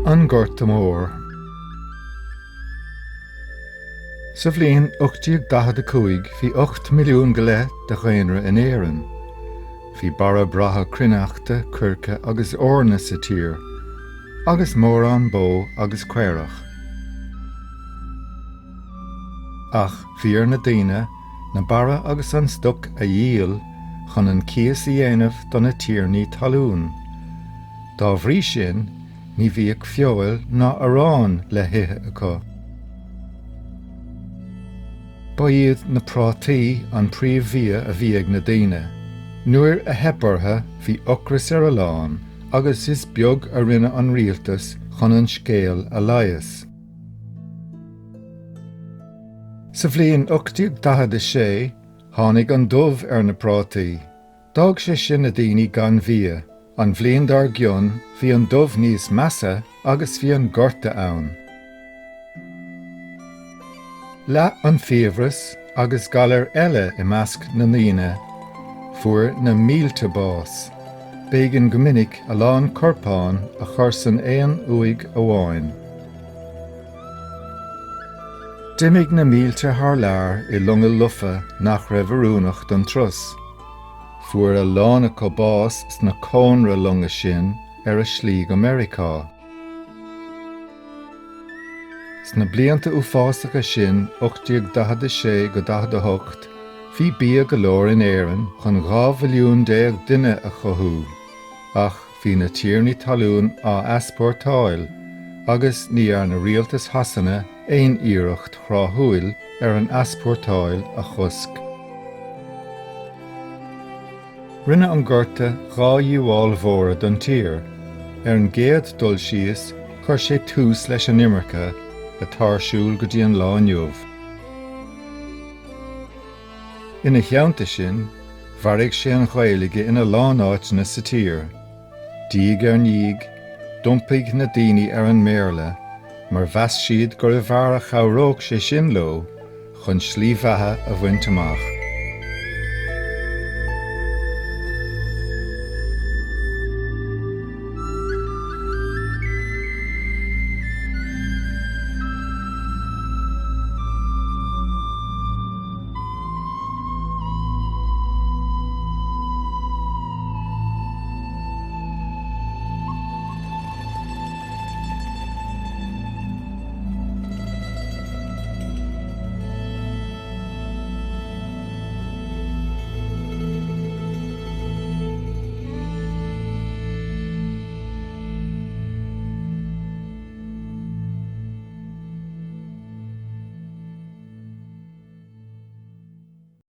An Gorta Mór. Sa bhliain 1845 bhí 8 milliún go leith de dhaonra in Éirinn. Bhí barra breátha cruithneachta, coirce agus eorna sa tír, agus mórán bó agus caorach. Ach bhí ar na daoine na barra agus an stoc a dhíol chun an cíos a dhéanamh do na tiarnaí talún. Dá bhrí sin, ní bhíodh feoil ná arán le hithe acu. Ba iad na prátaí an príomhbhia a bhí ag na daoine. Nuair a theip orthu bhí ocras ar a lán agus is beag a rinne an rialtas chun an scéal a leigheas. Sa bhliain 1846 tháinig an dubh ar na prátaí. D'fhág sé sin na daoine gan bhia. An bhliain dár gcionn bhí an dubh níos measa agus bhí an gorta ann. Leath an fiabhras agus galair eile i measc na ndaoine. Fuair na mílte bás. B'éigean go minic a lán corpán a chur san aon uaigh amháin. D'imigh na mílte thar lear i longa lofa nach raibh oiriúnach don turas. Fuair a lán acu bás sna cónra longa sin ar a slí go Meiriceá. Sna blianta uafásacha sin, 1846-48, bhí bia go leor in Éirinn chun 12 mhilliún duine a chothú, ach bhí na tiarnaí talún á easpórtáil agus ní dhearna rialtas Shasana aon iarracht thráthúil ar an easpórtáil a chosc. Rinne an Gorta dhá dhíobháil mhóra don tír. Ar an gcéad dul síos, chuir sé tús leis an imirce atá ar siúl go dtí an lá inniu. Ina theannta sin, mharaigh sé an Ghaeilge ina lán áiteanna sa tír. Diaidh ar ndiaidh, d'iompaigh na daoine ar an mBéarla mar mheas siad gurbh fhearr a chabhródh sé sin leo chun slí bheatha a bhaint amach.